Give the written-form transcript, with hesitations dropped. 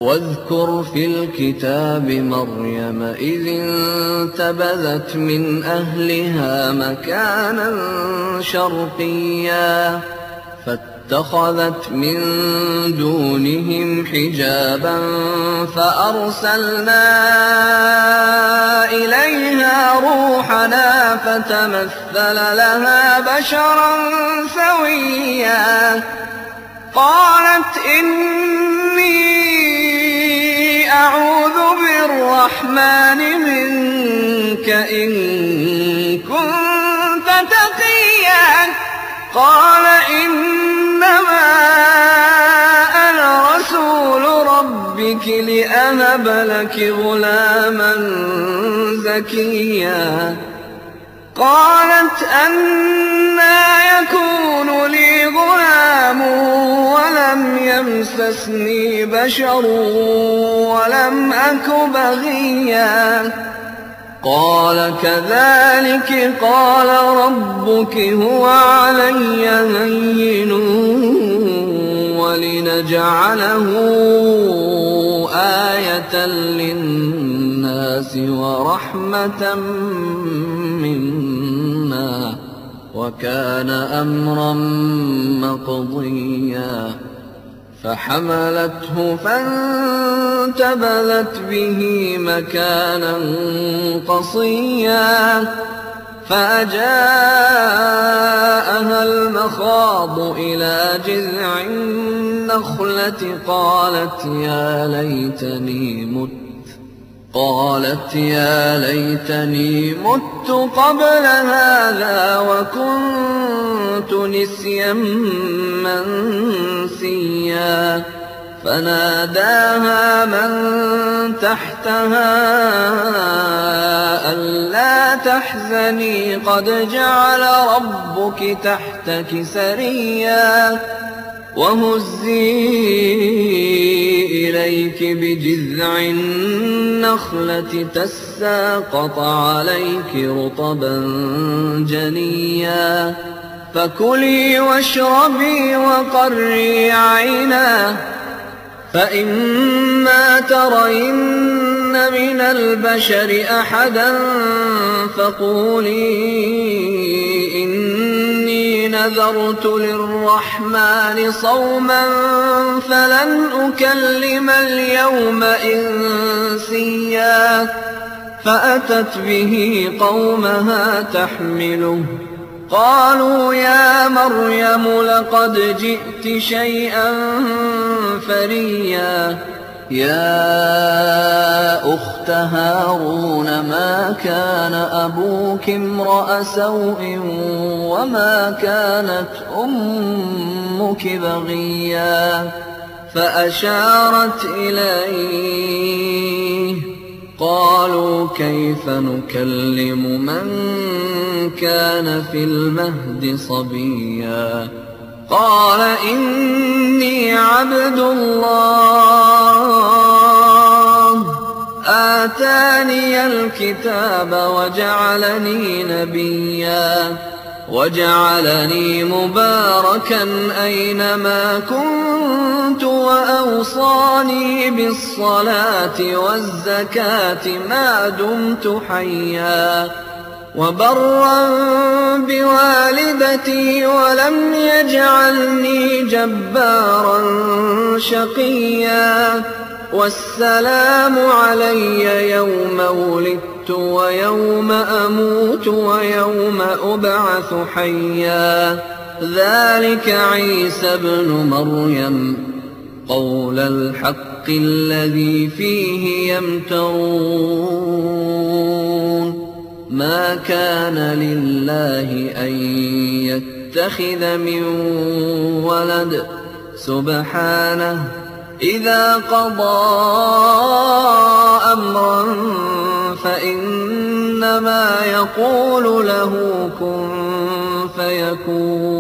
واذكر في الكتاب مريم إذ انتبذت من أهلها مكانا شرقيا فاتخذت من دونهم حجابا فأرسلنا إليها روحنا فتمثل لها بشرا سويا قالت إني أعوذ بالرحمن منك إن كنت تقيا قال إنما أنا رسول ربك لأهب لك غلاما زكيا قالت أنى يكون لي غلام ولم يمسسني بشر ولم أك بغيا قال كذلك قال ربك هو علي هين ولنجعله آية للناس ورحمة منا وكان أمرا مقضيا فحملته فانتبذت به مكانا قصيا فأجاءها المخاض إلى جذع النخلة قالت يا ليتني مت قبل هذا وكنت نسيا منسيا فناداها من تحتها ألا تحزني قد جعل ربك تحتك سريا وهزي إليك بجذع النخلة تساقط عليك رطبا جنيا فكلي واشربي وقري عينا فإما ترين من البشر أحدا فقولي إني نذرت للرحمن صوما فلن أكلم اليوم إنسيا فأتت به قومها تحمله قالوا يا مريم لقد جئت شيئا فريا يا أخت هارون ما كان أبوك امرأ سوء وما كانت أمك بغيا فأشارت إليه قالوا كيف نكلم من كان في المهد صبيا قال إني عبد الله آتاني الكتاب وجعلني نبيا وجعلني مباركا أينما كنت وأوصاني بالصلاة والزكاة ما دمت حيا وبرا بوالدتي ولم يجعلني جبارا شقيا والسلام علي يوم ولدت ويوم أموت ويوم أبعث حيا ذلك عيسى ابن مريم قول الحق الذي فيه يمترون ما كان لله أن يتخذ من ولد سبحانه إذا قضى أمرا فإنما يقول له كن فيكون